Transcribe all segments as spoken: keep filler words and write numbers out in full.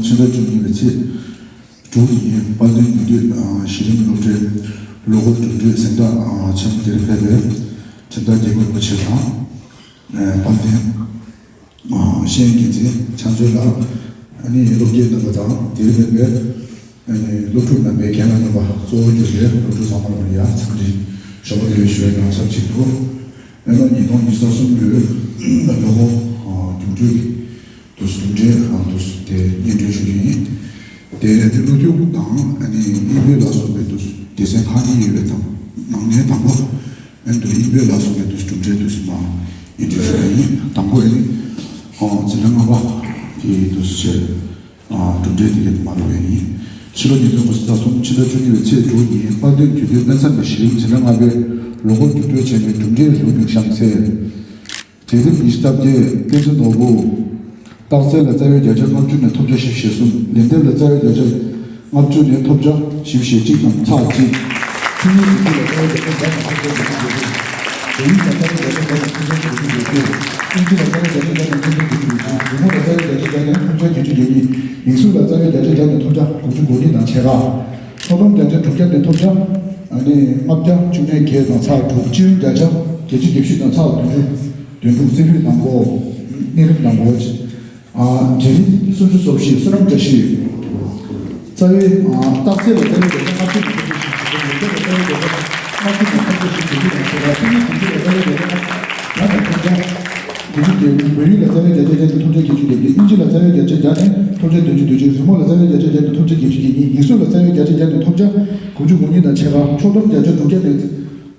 ཕྱི་ཟླ་བཅུ་གཉིས་པའི་ཚེས་དྲུག་ཉིན་དཔལ་ལྡན་རྒྱུད་སྟོད་གཞི་རིམ་སློབ་གྲྭའི་ལོ་འཁོར་རྒྱུགས་སྤྲོད་གཟེངས་རྟགས་ཆེན་མོ་དེར་ཕེབས་པའི་སྦྱིན་བདག་རྒྱལ་པོ་རིན་པོ་ཆེ་དང་། དཔལ་ལྡན་ཤེས་ཡོན་འགན་འཛིན་ཕྱག་མཛོད་ལགས། ཨ་ནི་སློབ་དགེ་རྣམ་པ་དང་དེར་ཕེབས་པའི་ཨ་ནི་སློབ་ཕྲུག་རྣམ་པའི་རྒན་ལགས་རྣམ་པ་གཙོ་བོ་གྱུར་པའི་སློབ་ཕྲུག་ཚང་མ་ལ་ཡང་འཚམས་འདྲི་ཞོགས་པ་བདེ་ལེགས་ཞུ་བའི་གང་ཟག་ཅིག་ཏུ། ཨ་ནི་ཉིས་སྟོང་ཉི་ཤུ་རྩ་གསུམ་ལོའི་ལོ་འཁོར་རྒྱུགས་སྤྲོད་ཀྱི་དུས་གྲུབ་འབྲས་དང་དུས་དེ་སྙན་སྒྲོན་ཞུ་རྒྱུ་ཡིན། དེ་ནས་བློ་རྒྱུགས་དང་ཨ་ནི་དབྱིན་བོད་ལ་སོགས་པའི་དུས་སྡེ་ཚན་ཁག་གཉིས་ཡོད་པའི་དང་ནང་ནས་དང་པོ་ཨ་ནི་དབྱིན་བོད་ལ་སོགས་པའི་དུས་གྲུབ་འབྲས་དུས་མ་སྙན་སྒྲོན་ཞུ་རྒྱུ་ཡིན། དང་པོ་ཨ་ནི་འཛིན་གྲྭ་ལྔ་པ་གི་དུས་ཆེ་གྲུབ་འབྲས་དེ་གས་མ་རུ་བས་ཡིན། ཕྱི་ལོ་ཉིས་སྟོང་ཉི་ཤུ་རྩ་གསུམ་ཕྱི་ཟླ་བཅུ་གཉིས་པའི་ཚེས་དྲུག་ཉིན་དཔལ་ལྡན་དུས་སྟོན་དཔེ་མཚོན་པའི་གཞི་རིམ་འཛིན་གྲྭ་ལྔ་པའི་ལོ་འཁོར་རྒྱུགས་སྤྲོད་ཆེན་མོའི་གྲུབ་འབྲས་ལྷུག་མིག་གཤམ་གསལ། གྲལ་རིམ་ཉི་ཤུ་རྩ་བརྒྱད། བསྟན་འཛིན་ནོར་བུ། རྟགས་གསལ་ལ་རྩ་བའི་བརྒྱ་ཆ་ལྔ་བཅུ་ནས་ཐོབ་བྱ་བཞི་བཅུ་ཞེ་གསུམ། ལན་འདེབས་ལ་རྩ་བའི་བརྒྱ་ཆ་ལྔ་བཅུ་ནས་ཐོབ་བྱ་བཞི་བཅུ་ཞེ་གཅིག་དང་ཚེག་གཅིག། ཚེག་གཉིས་བདུན་ཅུ་ལ་རྩ་བའི་བརྒྱ་ཆ་བརྒྱ་ནས་ཐོབ་བྱ་བདུན་ཅུ་ཞེ་དགུ། བོད་ཡིག་ལ་རྩ་བའི་བརྒྱ་ཆ་བརྒྱ་ནས་ཐོབ་བྱ་དགུ་བཅུ་གོ་དགུ། ཨིན་ཇི་ལ་རྩ་བའི་བརྒྱ་ཆ་བརྒྱ་ནས་ཐོབ་བྱ་དགུ་བཅུ་གོ་གཅིག། རི་མོ་ལ་རྩ་བའི་བརྒྱ་ཆ་བརྒྱ་ནས་ཐོབ་བྱ་བརྒྱད་ཅུ་གྱ་གཉིས། ཡིག་གཟུགས་ལ་རྩ་བའི་བརྒྱ་ཆ་བརྒྱ་ནས་ཐོབ་བྱ་དགུ་བཅུ་གོ་གཉིས་དང་ཕྱེད་ཀ། ཕྱོགས་བསྡོམས་བརྒྱ་ཆ་དྲུག་བརྒྱ་ནས་ཐོབ་བྱ་ཨ་ནི་ལྔ་བརྒྱ་བཅུ་མེད་བརྒྱད་དང་ཚེག་དྲུག། སྤྱི་ཡོན་བརྒྱ་ཆ་བརྒྱད་ཅུ་གྱ་བཞི་དང་ཚེག་བདུན་ཅུ་དོན་དྲུག། རྩིས་འཕོའི་ནང་སྒོ། གནས་རིམ་ནང་སྒོ། ཨ་གྲལ་རིམ་སུམ་ཅུ་སོ་བཞི། བསོད་ནམས་བཀྲ་ཤིས། རྩ་བའི་ཨ་རྟགས་གསལ་ལ་རྩ་བའི་བརྒྱ་ཆ་ལྔ་བཅུ་ནས་ཐོབ་བྱ་བཞི་བཅུ་གོ་གཉིས། ལན་འདེབས་ལ་རྩ་བའི་བརྒྱ་ཆ་ལྔ་བཅུ་ནས་ཐོབ་བྱ་བཞི་བཅུ་གོ་དགུ་དང་ཕྱེད་ཀ། ཚེག་གཉིས་བདུན་ཅུ་ལ་རྩ་བའི་བརྒྱ་ཆ་བརྒྱ་ནས་ཐོབ་བྱ་དགུ་བཅུ་གྱ་དགུ། བོད་ཡིག་ལ་རྩ་བའི་བརྒྱ་ཆ་བརྒྱ་ནས་ཐོབ་བྱ་བརྒྱད་ཅུ་གྱ་བརྒྱད། ཨིན་ཇི་ལ་རྩ་བའི་བརྒྱ་ཆ་བརྒྱ་ནས་ཐོབ་བྱ་བདུན་ཅུ་དོན་གཅིག། རི་མོ་ལ་རྩ་བའི་བརྒྱ་ཆ་བརྒྱ་ནས་ཐོབ་བྱ་བརྒྱད་ཅུ་གྱ་གཉིས། ཡིག་གཟུགས་ལ་རྩ་བའི་བརྒྱ་ཆ་བརྒྱ་ནས་ཐོབ་བྱ་དགུ་བཅུ་གོ་གཉིས་དང་ཕྱེད་ཀ། ཕྱོགས་བསྡོམས་བརྒྱ་ཆ་དྲུག་བརྒྱ་ནས་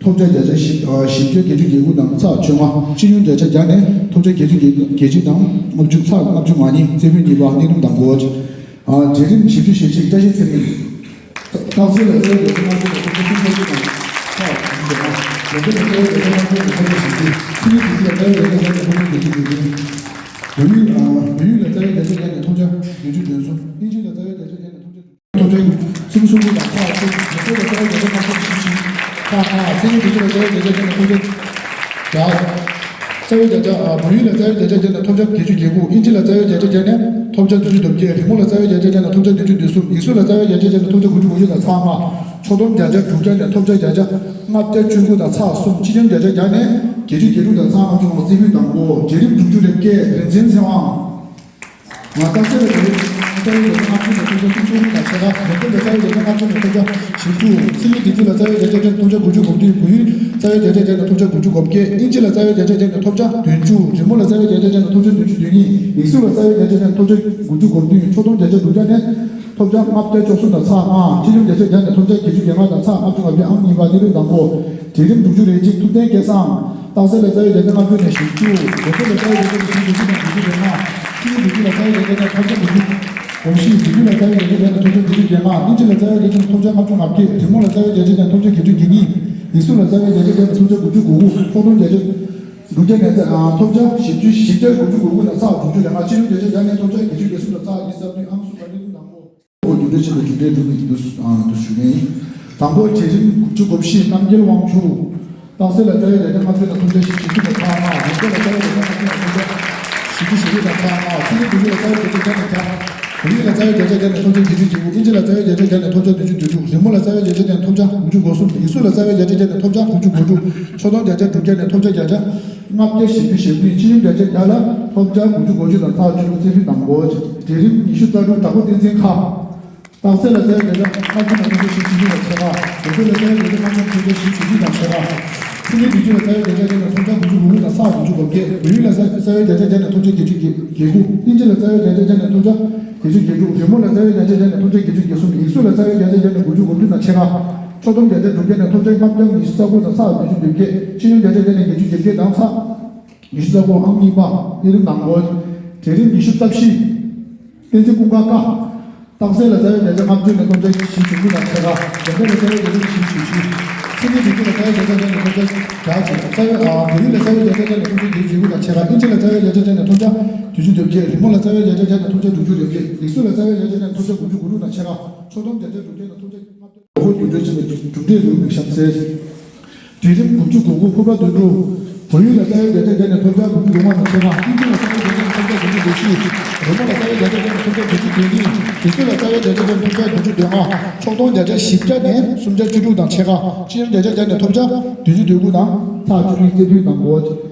ཐོབ་བྱ་བརྒྱ་ཆ་བཞི་ཨ་བཞི་བརྒྱ་བརྒྱད་ཅུ་གྱ་དགུ་དང་ཚེག་བཅོ་ལྔ། སྤྱི་ཡོན་བརྒྱ་ཆ་བརྒྱ་ནས་ཐོབ་བྱ་བརྒྱད་ཅུ་གྱ་གཅིག་དང་ལྔ་བཅུ་ཚེག་ལྔ་བཅུ་ང་གཉིས། རྩིས་འཕོའི་གཉིས་པ། གནས་རིམ་དང་པོ། ཨ་གྲལ་རིམ་བཞི་བཅུ་ཞེ་གཅིག། བཀྲ་ཤིས་ཚེ་རིང་། རྟགས་གསལ་ལ་རྩ་བའི་བརྒྱ་ཆ་ལྔ་བཅུ་ནས་ཐོབ་བྱ་བཅུ་ཐོབ་བྱ་དང་ཚེག་བདུན་ཅུ་དོན་ལྔ། ལན་འདེབས་ལ་རྩ་བའི་བརྒྱ་ཆ་ལྔ་བཅུ་ནས་ཐོབ་བྱ་བཞི་བཅུ། ཚེག་གཉིས་བདུན་ཅུ་ལ་རྩ་བའི་བརྒྱ་ཆ་བརྒྱ་ནས་ཐོབ་བྱ་བརྒྱད་ཅུ་གྱ་གཉིས། བོད་ཡིག་ཨ་བོད་ཡིག་ལ་རྩ་བའི་བརྒྱ་ཆ་བརྒྱ་ནས་ཐོབ་བྱ་བདུན་ཅུ་དོན་གསུམ། ཨིན་ཇི་ལ་རྩ་བའི་བརྒྱ་ཆ་བརྒྱ་ནས་ཐོབ་བྱ་ཐོབ་བྱ་སུམ་ཅུ་སོ་དྲུག་དང་ཚེག་གསུམ། ལོ་ཚོད་ལ་རྩ་བའི་བརྒྱ་ཆ་ལྔ་བཅུ་ནས་ཐོབ་བྱ་བཞི་བཅུ། ཚེག་ལྔ། ཚེག་གཉིས་བདུན་ཅུ་ལ་རྩ་བའི་བརྒྱ་ཆ་བརྒྱ་ནས་ཐོབ་བྱ་བརྒྱ། རྩ་བའི་བརྒྱ་ཆ་ཨ་བོད་ཡིག་ལ་རྩ་བའི་བརྒྱ་ཆ་བརྒྱ་ནས་ཐོབ་བྱ་བརྒྱད་ཅུ་གྱ་དགུ། ཨིན་ཇི་ལ་རྩ་བའི་བརྒྱ་ཆ་བརྒྱ་ནས་ཐོབ་བྱ་བདུན་ཅུ་དོན་བརྒྱད། རི་མོ་ལ་རྩ་བའི་བརྒྱ་ཆ་བརྒྱ་ནས་ཐོབ་བྱ་བདུན་ཅུ་དོན་གསུམ། ཡིག་གཟུགས་ལ་རྩ་བའི་བརྒྱ་ཆ་བརྒྱ་ནས་ཐོབ་བྱ་དགུ་བཅུ་གོ་བཞི་དང་ཚེག་ལྔ། ཕྱོགས་བསྡོམས་བརྒྱ་ཆ་དྲུག་བརྒྱ་ནས་ཐོབ་བྱ་བརྒྱ་ཆ་ལྔ་བརྒྱ་བཅུ་དགུ་དང་ཚེག་གསུམ། སྤྱི་ཡོན་བརྒྱ་ཆ་བརྒྱ་ནས་བརྒྱད་ཅུ་གྱ་དྲུག་དང་ཚེག་ལྔ་བཅུ་ལྔ། རྩིས་འཕོའི་ནང་སྒོ། གྲལ་རིམ་དྲུག་ཅུ་རེ་བརྒྱད། རིན་ཆེན་ཚེ་དབང་། ང་རྟགས་གསལ་ལ་རྩ་བའི་རྩ་བའི་བརྒྱ་ཆ་ལྔ་བཅུ་ནས་ཐོབ་བྱ་སུམ་ཅུ་སོ་དྲུག་དང་ཕྱེད་ཀ། ལན་འདེབས་ལ་རྩ་བའི་བརྒྱ་ཆ་ལྔ་བཅུ་ནས་ཐོབ་བྱ་བཞི་བཅུ། ཚེག་གཉིས་བདུན་ཅུ་ལ་རྩ་བའི་བརྒྱ་ཆ་བརྒྱ་ནས་ཐོབ་བྱ་དགུ་བཅུ་གོ་བདུན། བོད་ཡིག་རྩ་བའི་བརྒྱ་ཆ་བརྒྱ་ནས་ཐོབ་བྱ་དགུ་བཅུ་གོ་བརྒྱད། ཨིན་ཇི་ལ་རྩ་བའི་བརྒྱ་ཆ་བརྒྱ་ནས་ཐོབ་བྱ་བདུན་ཅུ། བདུན་ཅུ། རི་མོ་ལ་རྩ་བའི་བརྒྱ་ཆ་བརྒྱ་ནས་ཐོབ་བྱ་བདུན་ཅུ་དོན་གཉིས། ཡིག་གཟུགས་ལ་རྩ་བའི་བརྒྱ་ཆ་བརྒྱ་ནས་ཐོབ་བྱ་དགུ་བཅུ་གོ་བདུན། ཕྱོགས་བསྡོམས་བརྒྱ་ཆ་དྲུག་བརྒྱ་ནས་ཐོབ་བྱ་ལྔ་བརྒྱ་བཅུ་གསུམ་དང་ཚེག་ལྔ། སྤྱི་ཡོན་བརྒྱ་ཆ་བརྒྱ་ནས་ཐོབ་བྱ་བརྒྱད་ཅུ་གྱ་ལྔ་དང་ཚེག་ལྔ་བཅུ་ང་བརྒྱད། ཨང་གཉིས་པ། གནས་རིམ་དང་པོ། གྲལ་རིམ་དྲུག་ཅུ་རེ་གཅིག། ཐུབ་བསྟན་སྐལ་བཟང་། རྟགས་གསལ་ལ་རྩ་བའི་བརྒྱ་ཆ་ལྔ་བཅུ་ནས་བཞི་བཅུ། ལོ་ཚོད་ལ་རྩ་བའི་བརྒྱ་ཆ་བརྒྱ་ནས་ཐོབ་བྱ་བདུན་ཅུ་དང་བདུན་ཅུ་དོན་ལྔ། ཚེག་གཉིས་བདུན་ཅུ་ལ་རྩ་བའི་བརྒྱ་ཆ་བརྒྱ་ནས་ཐོབ་བྱ་དགུ་བཅུ་གོ་བཞི། བདུན་ཅུ་ལ་རྩ་བའི་བརྒྱ་ཆ་ནས་ཐོབ་བྱ་བདུན་ཅུ་གྱ་ལྔ། ཨིན་ཇི་ལ་རྩ་བའི་བརྒྱ་ཆ་ནས་ཐོབ་བྱ་ལྔ་བཅུ་ང་བརྒྱད། རི་མོ་ལ་རྩ་བའི་བརྒྱ་ཆ་ནས་ཐོབ་བྱ་བརྒྱད་ཅུ་གྱ་གཉིས། ཡིག་གཟུགས་ལ་རྩ་བའི་བརྒྱ་ཆ་བརྒྱ་ནས་ཐོབ་བྱ་དགུ་བཅུ་གོ་དགུ། ཕྱོགས་བསྡོམས་བརྒྱ་ཆ་དྲུག་བརྒྱ་ནས་ཨ་ཐོབ་བྱ་བཞི་བཅུ། བཞི་བརྒྱ་དགུ་བཅུ་གོ་དགུ་དང་ཚེག་དྲུག་ཅུ་རེ་ལྔ། སྤྱི་ཡོན་བརྒྱ་ཆ་བརྒྱ་ནས་ཐོབ་བྱ་བརྒྱད་ཅུ་གྱ་གསུམ་དང་ཚེག་ཉི་ཤུ་རྩ་བདུན། ཨང་གསུམ་པ། གནས་རིམ་དང་པོ། འོ་རྒྱུ་འབྲས་ཆེན་པོའི་རྒྱུ་འབྲས་སྒྲུབ་པའི་དུས་སུ་ཨ་དུ་ཞུ་མཁན་ཡིན། དང་པོ་གྲལ་རིམ་དགུ་བཅུ་གོ་བཞི། རྣམ་རྒྱལ་དབང་ཕྱུག། རྟགས་གསལ་ལ་རྩ་བའི་བརྒྱ་ཆ་ལྔ་བཅུ་དང་ཐོབ་བྱ་བཞི་བཅུ་དང་ཚེག་ལྔ། ལན་འདེབས་ལ་རྩ་བའི་བརྒྱ་ཆ་ལྔ་བཅུ་ནས་ཐོབ་བྱ་བཞི་བཅུ་ཞེ་དྲུག་དང་ཚེག་ལྔ། ཚེག་གཉིས་བདུན་ཅུ་ལ་རྩ་བའི་བརྒྱ་ཆ་བརྒྱ་ནས་བརྒྱ། བོད་ཡིག་ལ་རྩ་བའི་བརྒྱ་ཆ་བརྒྱ་ནས་ཐོབ་བྱ་བརྒྱད་ཅུ་གྱ་དགུ། ཨིན་ཇི་ལ་རྩ་བའི་བརྒྱ་ཆ་བརྒྱ་ནས་ཐོབ་བྱ་དགུ་བཅུ་གོ་གསུམ། ཡིག་གཟུགས་ལ་རྩ་བའི་བརྒྱ་ཆ་བརྒྱ་ནས་ཐོབ་བྱ་དགུ་བཅུ་གོ་གསུམ། ཡིག་གཟུགས་ལ་རྩ་བའི་བརྒྱ་ཆ་བརྒྱ་ནས་ཐོབ་བྱ་དགུ་བཅུ་གོ་དྲུག། ཕྱོགས་བསྡོམས་བརྒྱ་ཆ་དྲུག་བརྒྱ་ནས་ཐོབ་བྱ་བརྒྱ་ཆ་ལྔ་བརྒྱ་བཞི་བཅུ་ཞེ་བདུན། སྤྱི་ཡོན་བརྒྱ་ཆ་བརྒྱ་ལ་ཐོབ་བྱ་དགུ་བཅུ་གོ་གཅིག་དང་ཚེག་བཅུ་དྲུག། རྩིས་འཕོའི་ནང་སྒོ། གྲལ་རིམ་ཉི་ཤུ་རྩ་དྲུག། དྲག་པོ་བསྟན་འཛིན་ཁ། རྟགས་གསལ་ལ་རྩ་བའི་བརྒྱ་ཆ་ལྔ་བཅུ་ནས་ཐོབ་བྱ་བཞི་བཅུ་གཉིས་དང་ཕྱེད་ཀ། ལོ་ཚོད་ལ་རྩ་བའི་བརྒྱ་ཆ་ལྔ་བཅུ་ནས་ཐོབ་བྱ་བཞི་བཅུ་གཅིག་དང་ཕྱེད་ཀ། ཚེག་གཉིས་བདུན་ཅུ་ལ་རྩ་བའི་བརྒྱ་ཆ་བརྒྱ་ནས་ཐོབ་བྱ་དགུ་བཅུ་གོ་དགུ་དང་ཚེག་དགུ་བཅུ་གོ་བརྒྱད། བོད་ཡིག་ལ་རྩ་བའི་བརྒྱ་ཆ་བརྒྱ་ནས་ཐོབ་བྱ་བརྒྱད་ཅུ་གྱ་དགུ། ཨིན་ཇི་ལ་རྩ་བའི་བརྒྱ་ཆ་བརྒྱ་ནས་ཐོབ་བྱ་བརྒྱད་ཅུ་གྱ་དྲུག། རི་མོ་ལ་རྩ་བའི་བརྒྱ་ཆ་བརྒྱ་ནས་ཐོབ་བྱ་བརྒྱད་ཅུ་གྱ་གསུམ། ཡིག་གཟུགས་ལ་རྩ་བའི་བརྒྱ་ཆ་བརྒྱ་ནས་དགུ་བཅུ་གོ་བདུན་དང་ཕྱེད་ཀ། ཕྱོགས་བསྡོམས་བརྒྱ་ཆ་དྲུག་བརྒྱ་ནས་ཐོབ་བྱ་ལྔ་བརྒྱ་ཉི་ཤུ་རྩ་དགུ་དང་ཚེག་བདུན་ཅུ་དོན་བརྒྱད། སྤྱི་ཡོན་བརྒྱ་ཆ་བརྒྱ་ནས་བརྒྱད་ཅུ་གྱ་བརྒྱད་དང་ཚེག་ཉི་ཤུ་རྩ་དགུ། ཨང་གཉིས་པ། གནས་རིམ་ནང་ལོགས། གྲལ་རིམ་ཉི་ཤུ་རྩ་བཞི། བསྟན་འཛིན་ཀུན་དགའ་ཀ། རྟགས་གསལ་ལ་རྩ་བའི་བརྒྱ་ཆ་ལྔ་བཅུ་ནས་ཐོབ་བྱ་བཞི་བཅུ་དགུ་དང་ཕྱེད་ཀ། ལན་འདེབས་ལ་རྩ་བའི་བརྒྱ་ཆ་བཞི་བཅུ་བཞི། ཚེག་གཉིས་བདུན་ཅུ་ལ་རྩ་བའི་བརྒྱ་ཆ་བརྒྱ་ནས་ཐོབ་བྱ་བརྒྱ་བརྒྱད། རྩ་བའི་ཨ་བོད་ཡིག་ལ་རྩ་བའི་བརྒྱ་ཆ་བརྒྱ་ནས་ཐོབ་བྱ་བརྒྱད་ཅུ་གྱ་དགུ་དང་ཕྱེད་ཀ། ཨིན་ཇི་ལ་རྩ་བའི་བརྒྱ་ཆ་བརྒྱ་ནས་ཐོབ་བྱ་བདུན་ཅུ་དོན་བརྒྱད། རི་མོ་ལ་རྩ་བའི་བརྒྱ་ཆ་བརྒྱ་ནས་ཐོབ་བྱ་དྲུག་ཅུ་རེ་བརྒྱད། ཡིག་གཟུགས་ལ་རྩ་བའི་བརྒྱ་ཆ་བརྒྱ་ནས་ཐོབ་བྱ་དགུ་བཅུ་གོ་དྲུག་དང་ཕྱེད་ཀ། ཕྱོགས་བསྡོམས་བརྒྱ་ཆ་དྲུག་བརྒྱ་ནས་ཐོབ་བྱ་ལྔ་བརྒྱ། འོ་རྒྱུ་འབྲས་ཆེན་པོའི་གྲུབ་འབྲས་ལེའུ་མིག་གཤམ་གསལ། གྲལ་རིམ་དགུ་བཅུ་གོ་དགུ། ཕུར་པ་དོན་གྲུབ། བོད་ཡིག་ལ་རྩ་བའི་བརྒྱ་ཆ་བརྒྱ་ནས་ཐོབ་བྱ་དགུ་བཅུ་གོ་ལྔ་དང་ཕྱེད་ཀ། ཨིན་ཇི་ལ་རྩ་བའི་བརྒྱ་ཆ་ནས་ཐོབ་བྱ་དགུ་བཅུ་གོ་ བཞི། རོལ་མོ་ལ་རྩ་བའི་བརྒྱ་ཆ་བརྒྱ་ནས་ཐོབ་ཆ་བདུན་ཅུ་དོན་གཉིས། གྱེར་འཁྱོག་ལ་རྩ་བའི་བརྒྱ་ཆ་བརྒྱ་ནས་ཐོབ་ཆ་བདུན་ཅུ་དོན་ལྔ། ཕྱོགས་མཐོང་བརྒྱ་ཆ་བཞི་བརྒྱ་ནས་སུམ་བརྒྱ་བཅུ་དྲུག་དང་ཕྱེད་ཀ། སྤྱི་ཡོངས་བརྒྱ་ཆ་བརྒྱ་ནས་ཐོབ་ཆ་བདུན་ཅུ་དོན་དགུ་དང་ཚེག་བཅུ་གཉིས། རྩེ་ཕུད་དང་པོ།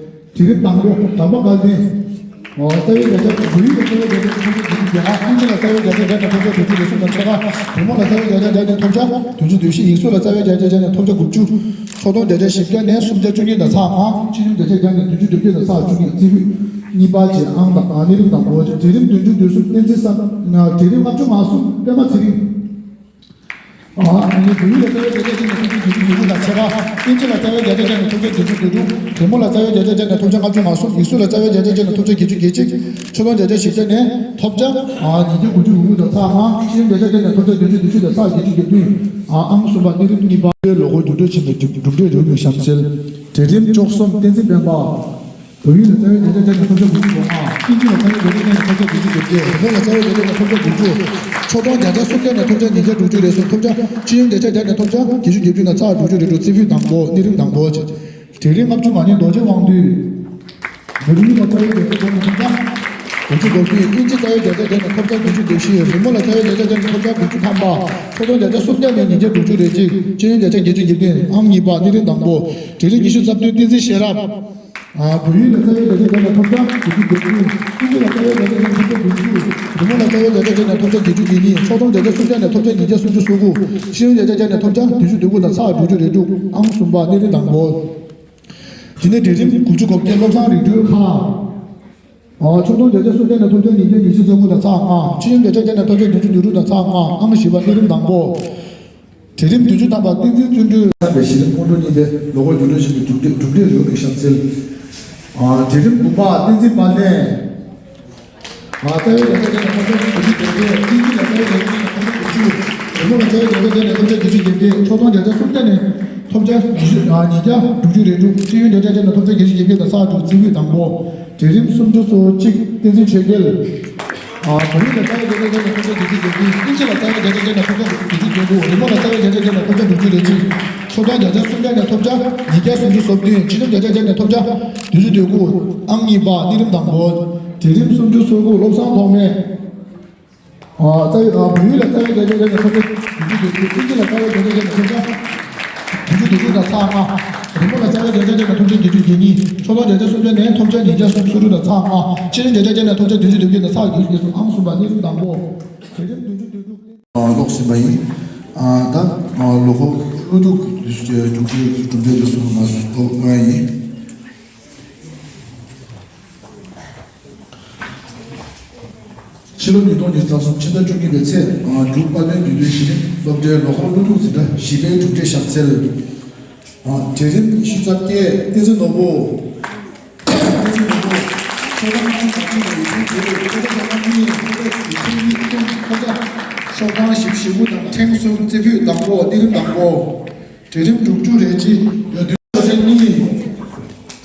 གྲལ་རིམ་དང་པོ། དམ་པ་བསྐལ་ལྡན། ཨོ། རྩ་བའི་བརྒྱ་ཆ། བོད་ཡིག་ལ་རྩ་བའི་བརྒྱ་ཆ་བརྒྱ་ནས་ཐོབ་ཆ་བདུན་ཅུ་དོན་ལྔ། ཨིན་ཇི་ལ་རྩ་བའི་བརྒྱ་ཆ་བརྒྱ་ནས་ཐོབ་ཆ་བདུན་ཅུ་དོན་གསུམ་དང་ཕྱེད་ཀ། རོལ་མོ་ལ་རྩ་བའི་བརྒྱ་ཆ་བརྒྱ་ནས་ཐོབ་ཆ་བདུན་ཅུ་དོན་བཞི། ཡིག་གཟུགས་ལ་རྩ་བའི་བརྒྱ་ཆ་བརྒྱ་ནས་ཐོབ་ཆ་དགུ་བཅུ། ཕྱོགས་མཐོང་བརྒྱ་ཆ་བཞི་བརྒྱ་ནས་སུམ་བརྒྱ་བཅུ་གཉིས་དང་ཚེག་ལྔ། སྤྱི་ཡོངས་བརྒྱ་ཆ་བརྒྱ་ནས་བདུན་ཅུ་དོན་བརྒྱད་དང་ཚེག་བཅུ་གཉིས། རྩེ་ཕུད་གཉིས་པ་བཅས། ཨང་དང་། ཨ། གནས་རིམ་དང་པོ། གྲལ་རིམ་བདུན་ཅུ་དོན་གསུམ། བསྟན་འཛིན་བསམ། གྲལ་རིམ་ལྔ་བཅུ་ང་གསུམ། པད་མ་ཚེ་རིང་། ཨ། ཨ་ནི་བོད་ཡིག་ལ་རྩ་བའི་བརྒྱ་ཆ་བརྒྱ་ནས་ཐོབ་ཆ་བདུན་ཅུ་དོན་དགུ་དང་ཕྱེད་ཀ། ཨིན་ཇི་ལ་རྩ་བའི་བརྒྱ་ཆ་བརྒྱ་ནས་ཐོབ་ཆ་བདུན་ཅུ་དོན་དྲུག། རོལ་མོ་ལ་རྩ་བའི་བརྒྱ་ཆ་བརྒྱ་ནས་ཐོབ་ཆ་ལྔ་བཅུ་ང་གསུམ། ཡིག་གཟུགས་ལ་རྩ་བའི་བརྒྱ་ཆ་བརྒྱ་ནས་ཐོབ་ཆ་བརྒྱད་ཅུ་གྱ་གཅིག། ཕྱོགས་མཐོང་བརྒྱ་ཆ་བཞི་བརྒྱ་ནས་ཐོབ་ཆ། ཨ། ཉིས་བརྒྱ་དགུ་བཅུ་དྲུག་དང་ཚེག་ལྔ། སྤྱི་ཡོངས་བརྒྱ་ཆ་བརྒྱ་ནས་ཐོབ་ཆ་བདུན་ཅུ་དོན་བཞི་དང་ཚེག་བརྒྱད་ཅུ་གྱ་བདུན། ཨང་གསུམ་པ། གནས་རིམ་གཉིས་པ། ལོ་འཁོར་རྒྱུགས་སྤྲོད་ཆེན་མོའི་གྲུབ་འབྲས་རེའུ་མིག་གཤམ་གསལ། གྲལ་རིམ་བཅུ་གསུམ། བསྟན་འཛིན་སྤེན་པ། བོད་ཡིག་ལ་རྩ་བའི་བརྒྱ་ཆ་བརྒྱ་ནས་ཐོབ་ཆ་དགུ་བཅུ་གོ་ལྔ། ཨིན་ཇི་ལ་རྩ་བའི་བརྒྱ་ཆ་བརྒྱ་ནས་ཐོབ་ཆ་བདུན་ཅུ་དོན་བརྒྱད། རོལ་མོ་ལ་རྩ་བའི་བརྒྱ་ཆ་བརྒྱ་ནས་ཐོབ་ཆ་དགུ་བཅུ། ཕྱོགས་མཐོང་བརྒྱ་ཆ་སུམ་བརྒྱ་ནས་ཐོབ་ཆ་ཉིས་བརྒྱ་དྲུག་ཅུ་རེ་གསུམ། ཐོབ་ཆ་སྤྱི་ཡོངས་བརྒྱ་ཆ་བརྒྱ་ནས་ཐོབ་ཆ་བརྒྱད་ཅུ་གྱ་བཅུ་དང་ཚེག་དྲུག་ཅུ་རེ་དྲུག། རྩེ་ཕུད་དང་པོ། གནས་རིམ་དང་པོ། གྲལ་རིམ་ལྔ་བཅུ་ང་གཉིས། རྡོ་རྗེ་དབང་འདུས། བོད་ཡིག་ལ་རྩ་བའི་བརྒྱ་ཆ་བརྒྱ་ནས་ཐོབ་ཆ་དགུ་བཅུ་གོ་བདུན། ཨིན་ཇི་རྩ་བའི་བརྒྱ་ཆ་བརྒྱ་ནས་ཐོབ་ཆ་བདུན་ཅུ་དོན་བཞི། རོལ་མོ་ལ་རྩ་བའི་བརྒྱ་ཆ་བརྒྱ་ནས་ཐོབ་ཆ་དགུ་བཅུ་ཐམ་པ། ཕྱོགས་མཐོང་བརྒྱ་ཆ་སུམ་བརྒྱ་ནས་ཉིས་བརྒྱ་དྲུག་ཅུ་རེ་གཅིག། སྤྱི་ཡོངས་བརྒྱ་ཆ་བརྒྱད་ཅུ་གྱ་བདུན། ཨང་གཉིས་པ། གནས་རིམ་དང་པོ། གྲལ་རིམ་ཉི་ཤུ་རྩ་བདུན། བསྟན་འཛིན་ཤེས་རབ། ཨ། བོད་ཡིག་ལ་རྩ་བའི་བརྒྱ་ཆ་བརྒྱ་ནས་ཐོབ་ཆ་དགུ་བཅུ་གོ་བདུན། ཨིན་ཇི་ལ་རྩ་བའི་བརྒྱ་ཆ་བརྒྱ་ནས་ཐོབ་ཆ་དགུ་བཅུ། རོལ་མོ་ལ་རྩ་བའི་བརྒྱ་ཆ་བརྒྱ་ནས་ཐོབ་ཆ་བརྒྱད་ཅུ་གྱ་གཉིས། ཕྱོགས་མཐོང་བརྒྱ་ཆ་སུམ་བརྒྱ་ནས་ཐོབ་ཆ་ཉིས་བརྒྱ་སུམ་ཅུ་སོ་དགུ། སྤྱི་ཡོངས་བརྒྱ་ཆ་བརྒྱ་ནས་ཐོབ་ཆ་བདུན་ཅུ་དོན་དགུ་དང་ཚེག་དྲུག་ཅུ་རེ་དྲུག། ཨང་གསུམ་པ། གནས་རིམ་དང་པོ། དེ་ནས་གྲལ་རིམ་དགུ་བཅུ་གོ་བརྒྱད། བློ་བཟང་རིག་གྲོལ་ཁ། ཨ། ཕྱོགས་མཐོང་བརྒྱ་ཆ་སུམ་བརྒྱ་ནས་ཐོབ་ཆ་ཉིས་བརྒྱ་ཉི་ཤུ་རྩ་དགུ་དང་ཚེག་ལྔ། སྤྱི་ཡོངས་བརྒྱ་ཆ་བརྒྱ་ནས་ཐོབ་ཆ་བདུན་ཅུ་དོན་དྲུག་དང་ཚེག་ལྔ། ཨང་བཞི་པ། གནས་རིམ་དང་པོ། གྲལ་རིམ་བདུན་ཅུ་ཐམ་པ། བསྟན་འཛིན་བརྩོན་འགྲུས། བསམ་པའི་གཞི་རིམ་སྔོན་འགྲོ་གཉིས་པའི་ལོ་འཁོར་རྒྱུགས་སྤྲོད་ཆེན་མོའི་གྲུབ་འབྲས། གྲུབ་འབྲས་རེའུ་མིག་གཤམ་གསལ། ཨ། གྲལ་རིམ་དགུ་པ། བསྟན་འཛིན་དཔལ་ལྡན། ཨ། རྩ་བའི་བརྒྱ་ཆ་བརྒྱ་ནས་ཐོབ་ཆ་དགུ་བཅུ་གྱ་བརྒྱད། ཨིན་ཇི་ལ་རྩ་བའི་བརྒྱ་ཆ་བརྒྱ་ནས་ཐོབ་ཆ་དགུ་བཅུ། རོལ་མོ་ལ་རྩ་བའི་བརྒྱ་ཆ་བརྒྱ་ནས་ཐོབ་ཆ་བརྒྱད་ཅུ་གྱ་བརྒྱད། ཕྱོགས་མཐོང་བརྒྱ་ཆ་སུམ་བརྒྱ་ནས་ཐོབ་ཆ་ཉི་ཤུ། ཨ། ཉིས་བརྒྱ་དྲུག་ཅུ་རེ་དྲུག། སྤྱི་ཡོངས་བརྒྱ་ཆ་བརྒྱ་ནས་ཐོབ་ཆ་བརྒྱད་ཅུ་གྱ་བརྒྱད་དང་ཚེག་དྲུག། རྩེ་ཕུད་དང་པོ། གྲལ་རིམ་སུམ་ཅུ་སོ་གཅིག། བསྟན་འཛིན་ཆོས་རྒྱལ། ཨ། བོད་ཡིག་ལ་རྩ་བའི་བརྒྱ་ཆ་བརྒྱ་ནས་ཐོབ་ཆ་བདུན་ཅུ་གྱ་བདུན། ཨིན་ཇི་ལ་རྩ་བའི་བརྒྱ་ཆ་བརྒྱ་ནས་ཐོབ་ཆ་བདུན་ཅུ་གྱ་དགུ། རོལ་མོ་ལ་རྩ་བའི་བརྒྱ་ཆ་བརྒྱ་ནས་ཐོབ་ཆ་དྲུག་ཅུ་རེ་གཅིག། ཕྱོགས་མཐོང་བརྒྱ་ཆ་སུམ་བརྒྱ་ནས་ཐོབ་ཆ་ཉིས་བརྒྱ་སུམ་ཅུ་སོ་བདུན། སྤྱི་ཡོངས་བརྒྱ་ཆ་བརྒྱ་ནས་ཐོབ་ཆ་བདུན་ཅུ་དོན་དགུ། ཨང་གཉིས་པ། གནས་རིམ་དང་པོ། གྲལ་རིམ་སུམ་ཅུ་སོ་དགུ། བློ་བཟང་ཐོགས་མེད། ཨ། རྩ་བའི། ཨ། བོད་ཡིག་ལ་རྩ་བའི་བརྒྱ་ཆ་བརྒྱ་ནས་ཐོབ་ཆ་བདུན་ཅུ་དོན་དགུ། ཨིན་ཇི་ལ་རྩ་བའི་བརྒྱ་ཆ་བརྒྱ་ནས་ཐོབ་ཆ་བདུན་ཅུ་དོན་དགུ་དང་ཚེག་ལྔ། རོལ་མོ་ལ་རྩ་བའི་བརྒྱ་ཆ་བརྒྱ་ནས་ཐོབ་ཆ་བརྒྱད་ཅུ་གྱ་གཉིས། ཕྱོགས་མཐོང་བརྒྱ་ཆ་སུམ་བརྒྱ་ནས་ཐོབ་ཆ་ཉིས་བརྒྱ་སུམ་ཅུ་སོ་དྲུག་དང་ཚེག་ལྔ། སྤྱི་ཡོངས་བརྒྱ་ཆ་བརྒྱ་ནས་ཐོབ་ཆ་བདུན་ཅུ་དོན་བརྒྱད་དང་ཚེག་བརྒྱད་ཅུ་གྱ་གསུམ། ཨང་གསུམ་པ། གནས་རིམ་དང་པོ། གྲལ་རིམ་བདུན་ཅུ་དོན་དྲུག། ཨ། ཀློག་ཟིན་པ་ཡིན། ཨ། ད། ཨ། ལོ་འཁོར་ཀླུ་སྒྲུབ་རྒྱུགས་སྤྲོད་ཀྱི་གྲུབ་འབྲས་དེ་ཚོ་ང་ཚོ་ཐོབ་པ་ཡིན། ཕྱི་ལོ་ཉིས་སྟོང་ཉི་ཤུ་རྩ་གསུམ་ཕྱི་ཟླ་བཅུ་གཉིས་པའི་ཚེས། ཨ། འབྲུག་དཔལ་ལྡན་དགེ་འདུན་གཞི་རིམ་སློབ་གྲྭའི་ལོ་འཁོར་ཀླུ་སྒྲུབ་འཛིན་གྲྭ་བཞི་པའི་གྲུབ་འབྲས་གཤམ་གསལ། ཨ། གྲལ་རིམ་ཉི་ཤུ་རྩ་བརྒྱད། བསྟན་འཛིན་ནོར་བུ། བསྟན་འཛིན་ནོར་བུ། ཤོག་གྲངས་ཁོངས་གཏོགས་ཀྱི་ཡིག་ཚང་དེ་ལས་ཁོ་པ་ཤོག་གྲངས་གཉིས། ཁོ་པ་ཡིག་ཚང་གཉིས། ཁོ་པ་ཤོག་གྲངས་བཞི་བཅུ་ཞེ་དགུ་དང་ཕྲེང་གསུམ། རྩེ་ཕུད་དང་པོ། གནས་རིམ་དང་པོ། གྲལ་རིམ་དྲུག་ཅུ་རེ་གཅིག། ཡ་བདུན་ཚེག་གཉིས།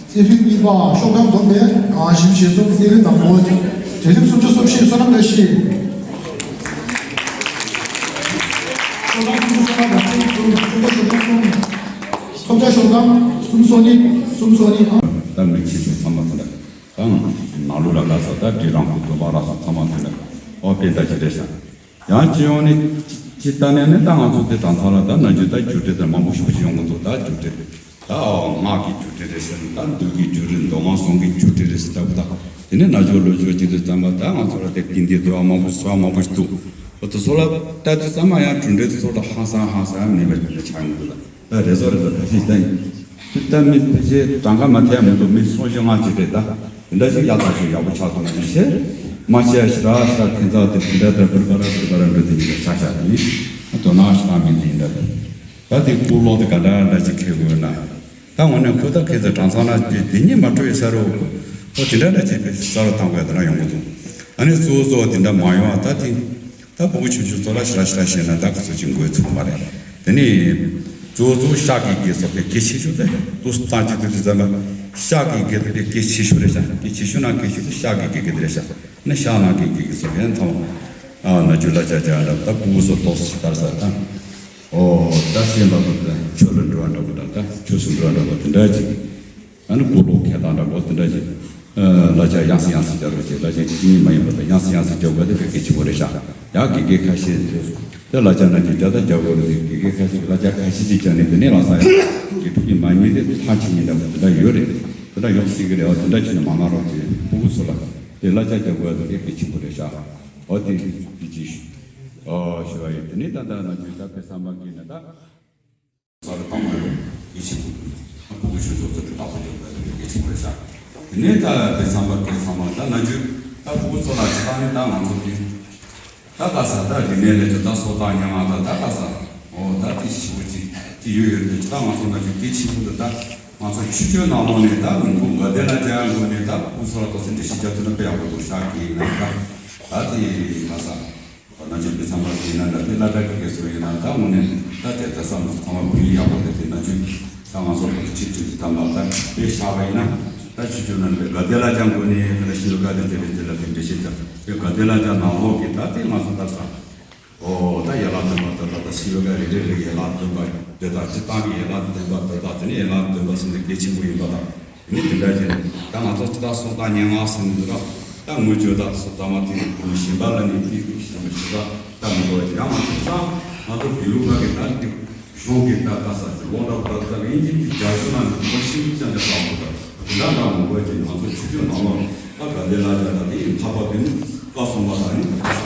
རྩེ་ཕུད་གཉིས་པ། ཤོག་གྲངས་བསྡོམས་པས། ཨ། བཞི་བཅུ་ཞེ་གསུམ། གནས་རིམ་དང་པོ། གྲལ་རིམ་སུམ་ཅུ་སོ་བཞི། བསོད་ནམས་བཀྲ་ཤིས། ཤོག་གྲངས་སུམ་ཅུ་སོ་ལྔ་དང་ཕྲེང་གསུམ། ཤོག་གྲངས་ཤོག་གྲངས་གསུམ། ཐོབ་ཆ་ཤོག་གྲངས་གསུམ་སོ་གཉིས། གསུམ་སོ་གཉིས། ཨ། ད་མི་ཁྱེད་ཚོ་ཚང་མ་དེ་འདྲ། ད་ནང་ལོགས་ལ་ལ་ས་ད་འབྲི་རང་ཁུ་དུ་བ་ར་ས་ཚང་མ་དེ་འདྲ། ཨོ་དཔེ་ད་ཅི་རེད་ཤག། ཡང་སྤྱི་ཡོངས་ནས་ཅི་ལྟ་ནས་ནི་ད་ང་ཚོ་དེ་གྲངས་ཚང་ལ་ད་ནམ་རྒྱུན་ད་རྒྱུགས་སྤྲོད་དེ་མང་པོ་ཞེ་པོ་ཅིག་ཡོང་གི་འདུག། ད་རྒྱུགས་སྤྲོད་ད། ཨོ། སྔགས་ཀྱི་རྒྱུགས་སྤྲོད་རེད་ཟེར་ན་ད་མདོ་གི་རྒྱུགས་རེད། མདོ་སྔགས་ཟུང་གི་རྒྱུགས་སྤྲོད་རེད་ཟེར་ལྟ་བུ་ད། དེ་ནས་ན་ཆོས་ལོ་ཆོས་ཅིག་དུས་ཙམ་པ་ད་ང་ཚོ་ལ་དེ་དགེ་འདུན་དུ་བ་མང་པོ་ཞིག་སོ་བ་མང་པོ་ཞིག་འདུག། ཨོ་དེ་ཚོ་ལ་ལྟ་དུས་ཙམ་པ་ཡང་གྲུབ་འབྲས་དེ་ཚོ་ལ་ཧང་སང་ཧང་སང་ཡང་མེད་པ་ཞིག་ཆགས་ཡོང་གི་འདུག་ལ། ད་རེ་ཟོ་རེ་ཟོ་ད་ཅིག་ད་ཡིན། ད་མི་ཕལ་ཆེར་གྲངས་ཀ་མ་ཐེ་མི་འདུག། མི་སུམ་བཞི་ལྔ་ཅིག་རེད་ད། དེ་འདྲ་ཞིག་ཡག་ཐག་ཆོད་ཡག་པོ་ཆགས་སོང་ན་ཡིན་ཕྱིར། མ་ཤེས་ཞེ་དྲག་ཞེ་དྲག་ཁྱད་མཚར་དེ་དེ་འདྲ་ལྟར་པུར་པ་ར་པུར་པ་ར་འགྲོ་དེ་ཡིན་པ་ཆགས་ཤག་དེ་ནི། དོ་སྣང་ཞེ་དྲག་མེད་དེ་ཡིན་འདྲ་དེ། ད་དེ་སྤུ་ལོག་དེ་ག་འདྲ་འདྲ་ཅིག་ཁེལ་དགོས་ན། ད་དངོས་གནས་ཁོ་ད་ཁྱེད་ཚོ་གྲངས་ཚང་ན་དེ་དེ་གཉིས་མ་འཕྲོད་ཡོད་ས་རེད། ཁོ་དེ་འདྲ་འདྲ་ཅིག་གི་ས་རུ་བཏང་དགོས་དེ་འདྲ་ཡོང་གི་འདུག། ཨ་ནི་གཙོ་བོ་གཙོ་བོ་དེ་འདྲ་མ་ཡོང་བ་ད་དེ། ད་ཕྲུ་གུ་ཆུང་ཆུང་ཚོ་ལ་ཞེ་དྲག་ཞེ་དྲག་བཤད་ན་ད་ཁོ་ཚོ་ཅིག་མགོ་ཚོས་མ་རེད། དེ་ནས་གཙོ་བོ་གཙོ་བོ་ཤག་གི་དགེ་སོགས་པའི་དགེ་ཆེ་ཤོས་དེ་ཏུ་སུ་ཏང་ཅི་ཏུ་ཏི་ཙམ་པ་ཤག་གི་དགེ་དེ་དགེ་ཆེ་ཤོས་རེད་ཤག། དགེ་ཆེ་ཤོས་ནང་དགེ་ཆེ་ཤོས་དེ་ཤག་གི་དགེ་དེ་རེད་ཤག། ནི་ཤག་ནང་གི་དགེ་དགེ་སོགས་ཡང་ཚང་མ་ཨ་ན་རྒྱུ་ལ་ཅག་ཅག་འདྲ་ད་ཕྲུ་གུ་ཚོ་ཏོག་ཙམ་ཞིག་ལྟར་ས་ད། ཨོ་ད་སེམས་ལ་ཏོག་ཙམ་ཆོས་ལ་འགྲོ་བ་འདྲ་པོ་འདྲ་ད་ཆོས་སུ་འགྲོ་བ་འདྲ་པོ་དེ་འདྲ་ཅིག། ཨ་ནི་སྤུ་ལོག་ཁྱད་དང་འདྲ་པོ་དེ་འདྲ་ཅིག། གླ་ཆ་ཡང་སེ་ཡང་སེ་རྒྱག་རོགས་བྱེད། གླ་ཆ་གཅིག་གཉིས་མ་ཡིན་པ་དང་ཡང་སེ་ཡང་སེ་རྒྱག་དགོས་དེ་དཔེ་གལ་ཆེན་པོ་རེད་ཤག་ཡང་དགེ་རྒན་ཁ་ཤས་དེ་གླ་ཆ་ནང་བཞིན་རྒྱག་ད་རྒྱག་དགོས་རེད། དེ་དགེ་རྒན་ཁ་ཤས་ཀྱིས་གླ་ཆ་ཁ་ཤས་ཅིག་བརྒྱབ་ནས་དེ་ནས་ལམ་སང་ཡང་དགེ་ཕྲུག་གིས་མ་ཉན་དེ་ཐག་ཆོད་ཉན་འདྲ་པོ་དེ་འདྲ་ཡོད་རེད། དེ་འདྲ་ཡོང་སྲིད་ཀྱི་རེད། འོ་དེ་འདྲ་བྱས་ནས་མ་གནང་རོགས་བྱེད། ཕྲུ་གུ་ཚོ་ལ་དེ་གླ་ཆ་རྒྱག་དགོས་དེ་དཔེ་གལ་ཆེན་པོ་རེད་ཤག་འོ་དེ་དེ་ཅིག་ཞུ་བ་ཡིན། དེ་ནས་ད་ལྟ་ནང་བཞིན་ད་དཔེ་བསམ་པ་གི་ནས་ད། ས་རུ་བཏང་བ་ཡོད། ཡིད་ཆེས་པོ། ཕྲུ་གུ་ཆུང་ཆུང་ཚོ་དྲིལ་བསྒྲགས་པོ་ཡོད་པའི་ཡིད་ཆེས་པོ་རེད་ཤག་དེ་ནས་ད་དེ་ཚང་མ་དེ་ཚང་མ་ད་ན་རྒྱུ་ད་ཕྲུ་གུ་ཚོ་ལ་ཇི་ལྟར་ནས་ད་ང་ཚོ་གི་ད་ག་ས་ད་རིག་གནས་ལས་ཀྱི་ད་སོ་ད་ཉང་ང་ད་ད་ག་ས་འོ་ད་དེ་ཞིབ་པོ་ཅིག་ཅིག་ཡོད་ཡོད་དེ་ད་ང་ཚོ་ན་རྒྱུ་དེ་ཆེན་པོ་འདི་ད་ང་ཚོ་ཆུ་ཆུ་ནང་ལོགས་ནས་ད་མི་འདུག་ག་དེ་ལ་ཅང་དགོས་ནས་ད་ཕྲུ་གུ་ཚོ་ལ་ཏོག་ཙམ་འདྲི་ཞིབ་རྒྱག་ཐུབ་ན་དཔེ་ཡག་པོ་འདུག་ཤག་གི་ན་ད་ད་དེ་ག་ས། ན་ཆུ་དེ་ཚང་མ་དེ་ན་ད་དེ་བླ་གྲྭ་གི་དགེ་ཚོ་ཡིན་ན་ད་དངོས་གནས་ད་དེ་ད་བསམ་ཚང་མ་བུ་ཡིན་ཡག་པོ་དེ་དེ་ན་ཆུ་ད་ང་ཚོ་ཁོ་ཚོ་ཆིག་ཁྲི་དེ་ད་མ་ད་དཔེ་བཞག་པ་ཡིན་ན་ད་ཆུ་ཆུ་ན་དེ་ག་དེ་ལ་ཅང་དགོས་ནས་ད་ཤི་ལོ་ག་དེ་དེ་རེད། དེ་ལ་དེ་འདྲ་ཞིག་ད་དེ་ག་དེ་ལ་ཅང་ནང་ལོགས་ཀྱི་ད་དེ་ང་ཚོ་ད་ས་ཨོ་ད་ཡན་ལག་བདུན་པ་ད་ད་ད་ཤི་ལོ་ག་རེ་རེ་རེ་ཡན་ལག་བདུན་པ་དེ་ད་སྤྱི་བཏང་གི་ཡན་ལག་བདུན་པ་ད་ད་དེ་ནས་ཡན་ལག་བདུན་པ་ཟེར་ནས་གལ་ཆེན་པོ་ཡིན་པ་དང་། མི་དེ་འདྲ་ཞིག་ད་ང་ཚོ་ཅི་ལྟར་སོང་ད་སྙན་ངག་ཟེར་ནས་འདུག་ར། ད་དངོས་བརྗོད་ད་སོ་ད་མ་དེ་གཞན་པ་ལ་ནི་དེ་གཞན་པ་ཞིག་ད་ད་མི་འགྲོ་ཡ། ང་ཚོ་ད་ང་ཚོ་བོད་ལུགས་པ་གི་ད་འདི་གཞུང་གི་ད་ད་ས་ཀྱི་ལོ་ད་ད་ད་ཡིན་གྱི་འདི་རྒྱ་གཞུང་ན་འདི་ཁོ་ཤིང་ཅང་ཅང་ད་མོ་ད་དེ་འདྲ་ད་མི་འགྲོ་ཡ། ང་ཚོ་ཆུ་ཆུ་ནང་ལོ་ད་ག་འདི་ལ་ད་ད་དེ་ཡིན་ཐག་པ་དེ་ནི་ཀ་སོང་བ་ད་ནི་ད་ས་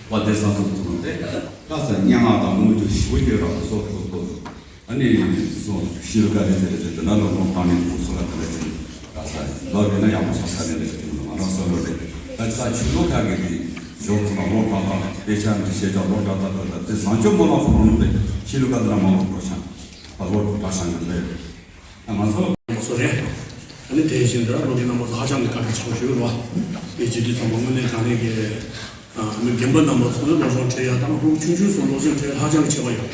བ་དེ་ས་སོ་སོ་ནང་དེ་ད་ས་སྙན་ངག་ད་དངོས་བརྗོད་ཞིབ་པོ་བརྗོད་ར་སོ་སོ་སོ། ཨ་ནི་སོ་ཤི་ལ་ཀ་རེ་ཟེར་རེ་ཟེར་དེ་ན་ལོ་ལོང་བཏང་ནས་ཁོ་སོ་ལ་དེ་ལ་ཟེར་ད་ས་ལོ་ཡོད་ན་ཡག་པོ་ཆགས་ས་རེད་ཟེར་དེ་ལ་ང་རང་སོ་ལོ་རེད། ད་ཅི་ད་ཆུ་ལོ་ཁ་གི་དེ་ཞོག་ཚོ་ལ་ལོ་ཏག་ཏག་དཔེ་ཆ་འདི་བཤད་ཀྱང་ལོ་ཏག་ཏག་ཏག་ཏག་དེ་བཟང་སྤྱོད་མོ་ལ་ཁོ་རང་ནོ་དེ་ཤི་ལ་ཀ་དེ་ན་མ་ལོ་འགྲོ་ཤག་ད་ལོ་ད་ཤང་ཡོད་རེད། ད་ང་ཚོ་ང་ཚོ་རེད། ཨ་ནི་དེ་བཞིན་དུ་ལོ་གི་རྣམ་པ་ཚོ་ཧ་ཅང་གི་དཀའ་ལས་ཆེན་པོ་ཞིག་ཡོད་རེད་བ། དེ་བྱེད་དུས་ཚང་མ་དངོས་གནས་དྲང་གནས་ཀྱི། ཨ་ནི་རྒན་པ་རྣམ་པ་ཚོ་ནི་སློབ་སྦྱོང་སྤྲད་ཡ་དང་ཕྲུ་གུ་ཆུང་ཆུང་ཚོ་སློབ་སྦྱོང་སྤྲད་ཡ་ཧ་ཅང་གི་ཁྱད་པར་ཡོད།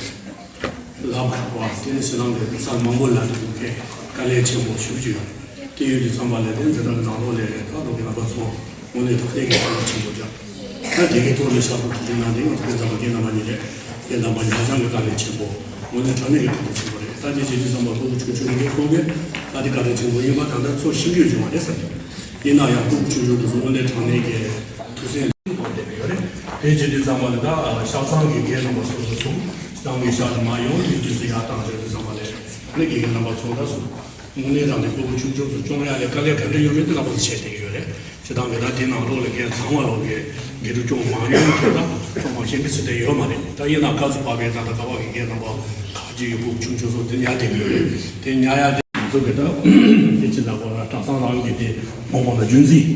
ལབ་པ་དེ་ནི་ཞེ་སྡང་གི་ཚར་མང་པོ་ལ་དེ་ཚོ་གས་དཀའ་ལས་ཆེན་པོ་ཞེ་པོ་ཅིག་ཡོད། དེ་ཡོད་དུས་ཚང་མ་ལས་དེ་འཛིན་གྲྭ་གི་ནང་ལོགས་ལས་ད་ལོ་གི་རྣམ་པ་ཚོ་དངོས་གནས་དྲང་གནས་ཀྱི་ཁྱད་པར་ཆེན་པོ་འདྲ། ད་དེ་གའི་ཐོག་ནས་ཤར་ཕྱོགས་མཐོ་རིམ་ནང་དེ་ང་ཚོ་དཔེ་མཛངས་པ་རྒན་རྣམ་པ་གཉིས་རེད། རྒན་རྣམ་པ་གཉིས་ཧ་ཅང་གི་དཀའ་ལས་ཆེན་པོ། དངོས་གནས་དྲང་གནས་ཀྱི་དཀའ་ལས་ཆེན་པོ་རེད། ད་དེ་བྱེད་དུས་ཚང་མ་ཕྲུ་གུ་ཆུང་ཆུང་གི་ཚོ་གས་ད་དེ་དཀའ་ལས་ཆེན་པོ་ཡིན་པ་ད་ལྟ་ཚོ་ཤེས་རྒྱུ་བྱུང་བ་རེད་བསམ་གྱི། ཡིན་ན་ཡང་ཕྲུ་གུ་ཆུང་ཆུང་དེ་ཚོ་དངོས་གནས་དྲང་གནས་ཀྱི་ཐུགས་སེམས་གཏོང་བསྡད་ཀྱི་ཡོད་རེད། དེ་བྱེད་དུས་ཚང་མ་ལ་ད་ཤག་ཚང་གི་རྒན་རྣམ་པ་སོ་སོ་ཚོ་ཏང་གི་ཤག་ཏུ་མ་ཡོང་དུས་དུས་སུ་ཡར་བཏང་བྱེད་དུས་ཚང་མ་ལ་ནི་དགེ་རྒན་རྣམ་པ་ཚོ་ད་སོ། དངོས་གནས་དྲང་གནས་ཕྲུ་གུ་ཆུང་ཆུང་ཚོ་སྐྱོང་ཡ་ལས་དཀའ་ལས་ག་འདྲ་ཡོད་མེད་དེ་ལ་ཕོག་ཐུག་བྱས་བསྡད་ཀྱི་ཡོད་རེད། སྤྱིར་བཏང་གི་ད་དེ་ནང་ལོགས་ལ་རྒན་ཚང་མ་ལོག་གི་དགེ་ཕྲུག་སྐྱོང་མ་མྱོང་ཁྱོད་ད་སྐྱོང་མ་ཤེས་མཁན་ཚོ་དེ་ཡོད་མ་རེད། ད་ཡིན་ན་སྐབས་སུ་བབས་པའི་ད་ལྟ་ག་བ་གི་རྒན་རྣམ་པ་ཁག་ཅིག་གི་ཕྲུ་གུ་ཆུང་ཆུང་ཚོ་དེ་ཉར་བསྡད་ཀྱི་ཡོད་རེད། དེ་ཉར་ཡ་དེ་ང་ཚོ་གི་ད་དེ་ཅི་ལབ་དགོས་ར་གྲྭ་ཚང་རང་གི་དེ་མང་མང་ལ་རྒྱུན་འཛིན།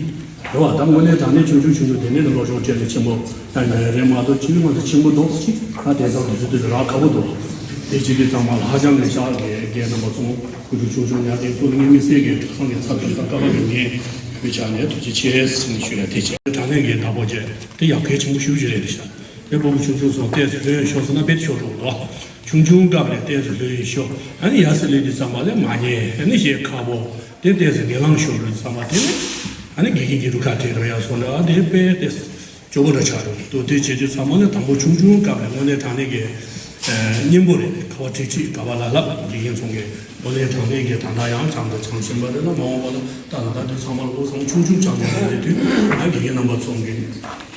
རེད་བ། ད་དངོས་གནས་དྲང་གནས་ཆུང་ཆུང་ཆུང་ཆུང་དེ་ནས་ནི་སློབ་སྦྱོང་སྤྲད་ནས་ཆེན་པོ་ད་ཉོ་ཡ་རེད་མ་གཏོགས་ཕྱི་ལུགས་ང་ཚོ་ཆེན་པོ་འདུག་ཅིག་ད་དེང་སང་དུས་ཚོད་དུས་ཚོད་རག་ཁག་པོ་འདུག་དེ་བྱེད་དུས་ཚང་མ་ཧ་ཅང་གི་ཤག་གི་རྒན་རྣམ་པ་ཚོ་ཕྲུ་གུ་ཆུང་ཆུང་ཉར་ཏེ་ཚུར་ངའི་མི་སེར་གྱི་གྲྭ་ཚང་གི་ཚབ་ཞུས་དང་ཀ་བ་གི་ངས་ཡོད་ཆ་ནས་ཐུགས་རྗེ་ཆེ་ཟེར་ནས་ཞུ་ཡ་དེ་བྱས། དྲང་གནས་ཀྱི་བདག་པོ་བྱས་དེ་ཡག་གལ་ཆེན་པོ་ཞེ་པོ་ཅིག་རེད་ཤག་དེ་ཕྲུ་གུ་ཆུང་ཆུང་ཚོ་ཏོག་ཙམ་ལྷོད་ཤོག་ཟེར་ན་རྦད་ཤོར་འགྲོ་གི་འདུག་ཆུང་ཆུང་སྐབས་ནས་ཏོག་ཙམ་ལྷོད་ཤོག་ཨ་ནི་ཡར་སེ་ལྷོད་དུས་ཙམ་པ་ལས་མ་ཉན་ཨ་ནི་ཞེ་ཁག་པོ། དེ་ཏོག་ཙམ་ངན་ལང་ཤོར་རེད་བསམ་པ་དེ་ནི་ཨ་ནི་དགེ་རྒན་གྱི་རུ་ཁག་བྲིས་འགྲོ་ཡ་སོང་འདྲ་དེ་དཔེ་ཏོག་ཙམ་སྐྱོ་པོ་འདྲ་ཆགས་འགྲོ་གི་འདུག་དེ་བྱེད་དུས་ཚང་མ་ནི་དང་པོ་ཆུང་ཆུང་སྐབས་ནས་དངོས་གནས་དྲང་གནས་ཀྱི་སྙིང་པོ་རེད། ཁ་བ་ཁྲིག་ཁྲིག་ག་བ་ལ་ལབ་དགེ་རྒན་ཚོ་གི་དངོས་གནས་དྲང་གནས་ཀྱི་ད་ལྟ་ཡང་བྱམས་དང་བྱམས་ཤིང་པ་རེད་ལ་མ་འོངས་པ་ལ་ད་ལ་ད་དུས་ཚང་མ་ལ་ཨོ་ཚང་ཆུང་ཆུང་བྱམས་ཀྱི་རེད། དུས་ཡང་དགེ་རྒན་རྣམ་པ་ཚོ་གི་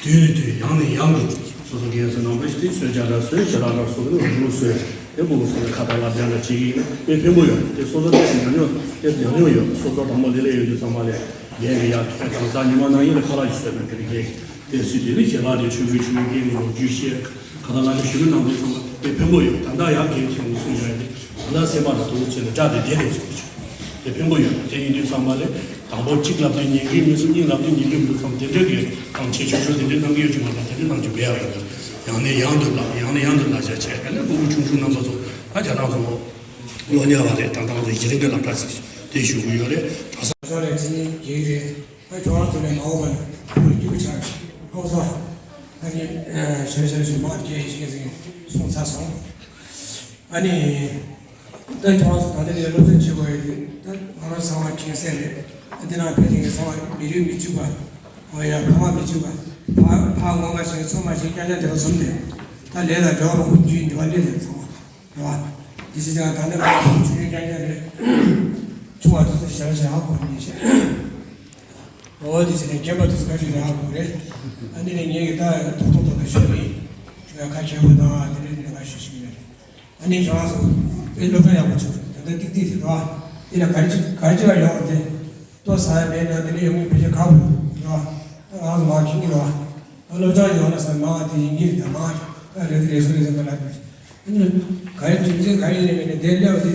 དུས་ནས་དུས་ཡང་ནས་ཡང་དུ་སོ་སོ་གི་ཡང་སོ་ནང་པ་ཞིག་དེ་གསོལ་ཇ་འདྲ་གསོལ་ཞལ་ལག་འདྲ་གསོལ་རུ་རུ་གསོལ། དེ་ཕྲུ་གུ་ཚོ་ལ་ཁ་བཏགས་ལ་ལྡན་ལ་བྱེད་ཀྱི་ཡིན་ན་དེ་ཕན་པོ་ཡོད། དེ་སོ་སོ་ཏོག་ཙམ་ཉམས་མྱོང་དེ་ཉམས་མྱོང་ཡོད། སོ་སོ་དང་པོ་ལས་ལས་ཡོད་དུས་ཚང་མ་ལས་རྒན་གྱི་ཡར་ཐོན་དང་ས་ཉི་མ་ནང་ཡིན་ལ་ཁ་ལག་ཞིག་བཟོས་པའི་དེ་རིགས་དེ་སུས་དེ་ནི་ཞལ་ལག་དེ་ཆུང་ཆུང་ཆུང་ཆུང་རྒན་གྱི་ལོ་རྒྱུས་བཤད་ཁ་བཏགས་ལ་ནི་ཞུ་གི་ནང་དུ་ཚང་མ་དེ་ཕན་པོ་ཡོད། ད་ལྟ་ཡར་རྒན་གྱི་ཚོགས་འདུ་སུ་ཡོད་དེ་ད་ལྟ་སེམས་པ་ལ་དུ་བྱས་ནས་སྐྲག་དེ་བསྡད་དེ་ཚོགས་འདུ་དེ་ཕན་པོ་ཡོད། དེ་ཡིན་དུས་ཚང་མ་ལས་དང་པོ་གཅིག་ལབ་དུས་ཉན་གྱི་མི་སུ་གཉིས་ལབ་དུས་ཉན་གྱི་མི་སུ་ཚང་མ་དེ་འདྲ་གི་དང་ཆེ་ཆུང་ཆུང་དེ་འདྲའི་གནང་གི་ཡོད་ཀྱི་མ་རེད། དེ་འདྲའི་གནང་རྒྱུ་བས་རེད། ཡང་ནས་ཡང་དུ་ལབ་ཡང་ནས་ཡང་དུ་ལབ་བྱ་བྱས་ཨ་ནི་ཕྲུ་གུ་ཆུང་ཆུང་རྣམ་པ་ཚོ་ད་བྱ་སྟངས་ཚོ་ལོ་ཉེ་བ་རེད། ད་ལྟ་ང་ཚོ་གཞི་རིམ་གྱི་སློབ་གྲྭ་ཟེར་དེ་ཞུ་གི་ཡོད་རེད། གྲྭ་ས་ལ་དེ་ཉིད་ཀྱི་རེད། ད་ཁྱོད་རང་ཚོ་ནས་མ་འོངས་པ་ལ་ཕུགས་ལ་སྐྱིད་པོ་ཆགས་ཡོང་ས་ཨ་ནི་ཤར་ཤར་ཞིག་མ་སྐྱེ་ཞིག་ཟིན་སོང་ཚར་སོང་། ཨ་ནི། ད་ཁྱོད་རང་ཚོ་ད་ལྟ་ནས་སློབ་སྦྱོང་བྱེད་དགོས་ཡོད་དུས་ད་ང་རང་ཚང་མ་མཁྱེན་གསལ་རེད། ཨ་འདི་ནང་ཕལ་ཆེར་གྱི་ཚང་མ་མི་རིགས་མི་གཅིག་པ། འོ་ཡ་ཕ་མ་མི་གཅིག་པ། ཕ་ཕ་ངོ་མ་ཞིག་ཚོ་མ་ཞིག་རྐྱང་རྐྱང་དེ་ལ་བཟུང་སྟེ། ད་ལས་ལ་འབྲེལ་བ་མང་པོ་རྒྱུད་འདི་བ་སླེབས་ཡོད་ཚང་མ། རེད་བ། འདི་ཕྱི་ཅང་ད་ལྟ་ཕ་ཆུང་ཆུང་རྐྱང་རྐྱང་རེད། ཆུང་བ་དེ་ཚོ་ཞེ་དྲག་ཞེ་དྲག་གོ་མི་ཤེས། འོ་དེ་བྱས་ནས་རྒན་པ་དེ་ཚོ་ཁ་ཤས་རེད་ཨ་གོ་རེད། ཨ་ནི་ནས་ངས་ད་ཐོག་ཐོག་ཐོག་ཐོག་ཞུ་ཡིན། ཁ་ཁྱད་པར་དང་དེ་འདྲ་དེ་འདྲ་ཁ་ཤས་ཤིག་ཡིན། ཨ་ནི་ཁྱོད་རང་ཚོ་དཔེ་སློབ་གྲྭ་ཡག་པོ་བྱུང་། ད་ལྟ་ཏིག་ཏིག་དེ་རེད་བ། དེ་ལ་ག་རེ་ཅིག་ག་རེ་ཅིག་ལ་ཡོང་བ་དེ་ལྟོ་ཟ་ཡ་མེད་ན་དེ་ལ་ཡོང་མཁན་ཕལ་ཆེར་ཁག་པོ་རེད་བ། ང་ཚོ་མང་ཁྱིམ་གྱི་རེད་བ། ཨ་སློབ་གྲྭ་ཡོང་ན་ས་མང་བ་དེ་ཡིན་གྱི་རེད། ད་མང་ཁ་རེ་རེ་སུ་རེ་ཟེར་ག་ལ་དེ་ནི་ག་རེ་རྒྱུ་མཚན་ག་རེ་ཡིན་ནའི་མེད་ནའི་དེ་སླེབས་པ་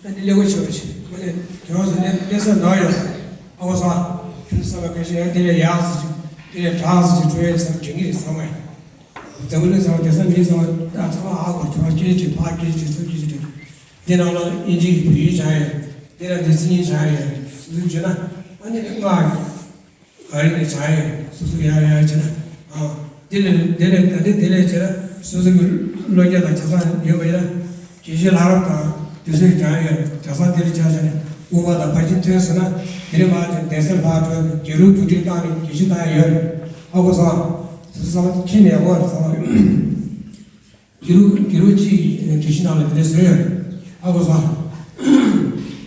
དེ་ཨ་ནི་སླེབས་པོ་ཆེ་བ་ཞིག་མ་ནས་ཁྱོད་རང་ཚོ་སླེབས་སླེབས་ས་ནང་ཡོད། ཨ་ཁོ་ཚོ་ཁྱོད་ཚོ་བསམ་པ་ཁ་ཤས་དེ་ལས་ཡག་ཟེར་ཞིག་དེ་ལས་དྲག་ཟེར་ཞིག་འགྲོ་ཡ་བསམ་དྲན་གྱི་རེད་བསམ་བས། འཛམ་བུ་གླིང་ཚང་མ་དེང་སང་མི་ཚང་མ་ད་ཚང་མ་ཧ་གོ། ཁྱོད་རང་སྐད་ཆ་ཕར་སྐད་ཆ་ཚུར་སྐད་ཆ་དྲན། འདི་ནང་ལ་དབྱིན་ཇི་ཡི་བོད་ཡིག་སྦྱང་ཡ། འདི་ལ་འདི་ཚིག་ངན་སྦྱང་ཡ། སོ་སོའི་བརྗོད་ན་ཨ་ནི་ནི་ང་ག་རེ་ནས་སྦྱང་ཡ། སོ་སོ་ཡ་ཡ་བྱས་ན་ཨ་འདི་ལས་འདི་ལས་ད་འདི་འདི་ལས་བྱས་ན་སོ་སོ་གི་བློ་རྒྱ་དང་ཆ་ཚང་ཡོད་པ་ཡིན་ན་དགེ་བཤེས་ལྷ་རམས་དང་དུས་ཚོད་སྦྱང་ཡ། གྲྭ་ཚང་འདི་ལ་བྱས་བྱས་ནས་དབུ་མ་དང་ཕར་ཕྱིན་ཐོན་ཟེར་ན་དེ་ནས་མར་དེ་གདན་སར་ཕར་འགྲོ། དགེ་ལུགས་རྒྱུགས་སྤྲོད་བཏང་ནས་དགེ་བཤེས་བཏང་ཡ་ཡོད་རེད། ཨ་ཁོ་ཚང་སོ་སོ་ཚང་མ་ཁྱེད་ནས་ཡག་པོ་རེད་ཚང་མ། དགེ་ལུགས་དགེ་ལུགས་སྤྱི་ཡི་དགེ་བཤེས་ནང་ལ་དེ་འདྲ་བཟོས་ཡོད་རེད། ཨ་ཁོ་ཚང་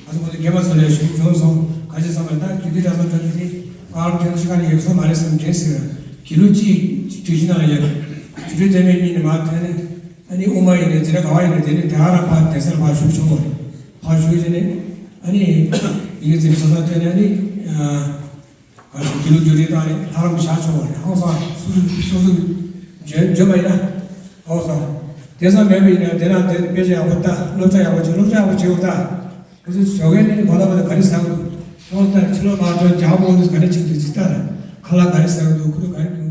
ཨ་ཚོ་ཁོ་ཚོ་རྒན་པ་ཚོ་ལས་ཞུ་བྱུང་སོང་། ག་ཅི་བསམ་པ་རེད། ད་རྒྱུད་སྡེ་གྲྭ་ཚང་འགྲོ་དུས་ནི་ཨ་རམ་ཁྱོད་ཤི་ཁ་ནས་ཡོད་སོང་མ་རེད་བསམ་དྲན་ཟེར། དགེ་ལུགས་སྤྱི་ཡི་དགེ་བཤེས་ནང་ལ་ཡོད་རེད། དུས་ཚོད་ལྡན་པའི་གཉིས་ནས་མར་ཐོན་ནས་ཨ་ནི་དབུ་མ་ཡིན་ནའི་འཛིན་གྲྭ་ག་བ་ཡིན་ནའི་དེ་ནས་དེ་ཨ་རམ་ཕར་གདན་སར་ཕར་བཞུགས་བྱུང་བ་རེད། ཕར་བཞུགས་བྱས་ནས་ཨ་ནི་ཡི་གེ་འཛིན་གྲྭ་ཚང་ཐོན་ནས་ཨ་ནི། ག་རེ་དགེ་ལུགས་རྒྱུགས་སྤྲོད་བཏང་ནས་ལྷ་རམས་བཞག་ཆོག་པ་རེད། ཧང་སང་སོ་སོ་སོ་སོ་འཇོན་འཇོན་པ་ཡིན་ན་ཧང་སང་། དེང་སང་མེད་པ་ཡིན་ན་དེ་ན་དེ་དཔེ་ཆ་ཡག་པོ་ལྟ། སློབ་གྲྭ་ཡག་པོ་བྱེད། སློབ་གྲྭ་ཡག་པོ་བྱེད་དགོས་ད། ཁོ་ཚོས་ཞོགས་ཀས་ནས་གོ་ལ་བ་ལ་ག་རེ་ཟ་གི་འདུག་ཁྱོད་ལྟ་ཕྱི་ལོགས་མར་འགྲོ་རྒྱ་བོ་ནས་ག་རེ་བྱེད་ཀྱི་འདུག་ཅིག་ལྟ་ལ་ཁ་ལག་ག་རེ་ཟ་གི་འདུག་ཁོ་ཚོ་ག་རེ།